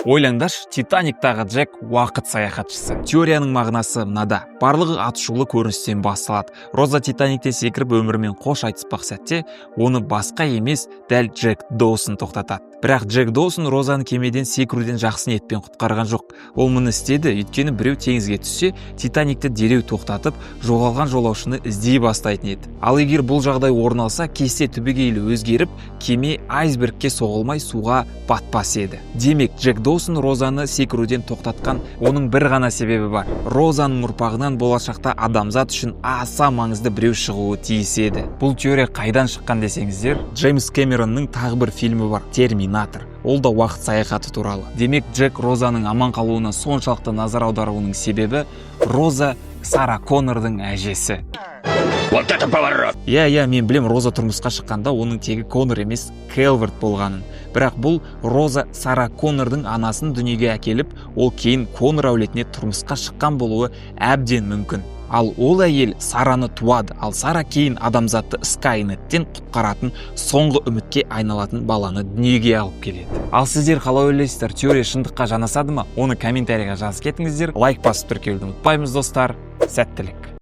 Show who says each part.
Speaker 1: Ойлаңдаршы, «Титаниктағы» Джек — уақыт саяхатшысы. Теорияның мағынасы мынада: барлығы атышулы көріністен басталады. Роза «Титаниктен» секіріп, өмірімен қош айтыспақ сәтте оны басқа емес, дәл Джек Доусон тоқтатады. Бірақ Джек Доусон Розаны кемеден секіруден жақсы ниетпен құтқарған жоқ. Ол мұны істеді, өйткені біреу теңізге түссе, «Титаникті» дереу тоқтатып, жоғалған жолаушыны іздей бастайтын еді. Ал егер бұл жағдай орын алса, кесте түбегейлі өзгеріп, кеме айсбергке соғылмай, суға батпас еді. Демек, Джек Доусон Розаны секіруден тоқтатқан. Оның бір ғана себебі бар: Розаның ұрпағынан болашақта адамзат үшін аса маңызды біреу шығуы тиіс еді. Бұл теория қайдан шыққан десеңіздер, Джеймс Кэмеронның тағы бір фильмі бар, «Терминатор». Ол да уақыт саяхаты туралы. Демек, Джек Розаның аман қалуына соншалықты назар аударуының себебі — Роза Сара Коннордың әжесі.
Speaker 2: Вот это поворот!
Speaker 1: Иә, мен білем, Роза тұрмысқа шыққанда оның тегі Коннор емес, Келверт болғанын. Бірақ бұл Роза Сара Коннордың анасын дүниеге әкеліп, ол кейін Коннор әулетіне тұрмысқа шыққан болуы әбден мүмкін. Ал ол әйел Сараны туады, ал Сара кейін адамзатты Скайнеттен құтқаратын соңғы үмітке айналатын баланы дүниеге алып келеді. Ал сіздер қалай ойлайсыздар, теория шындыққа жанасады ма? Оны комментарийға жазып кетіңіздер. Лайк басып, тіркелуді ұмытпаймыз, достар. Сәттілік!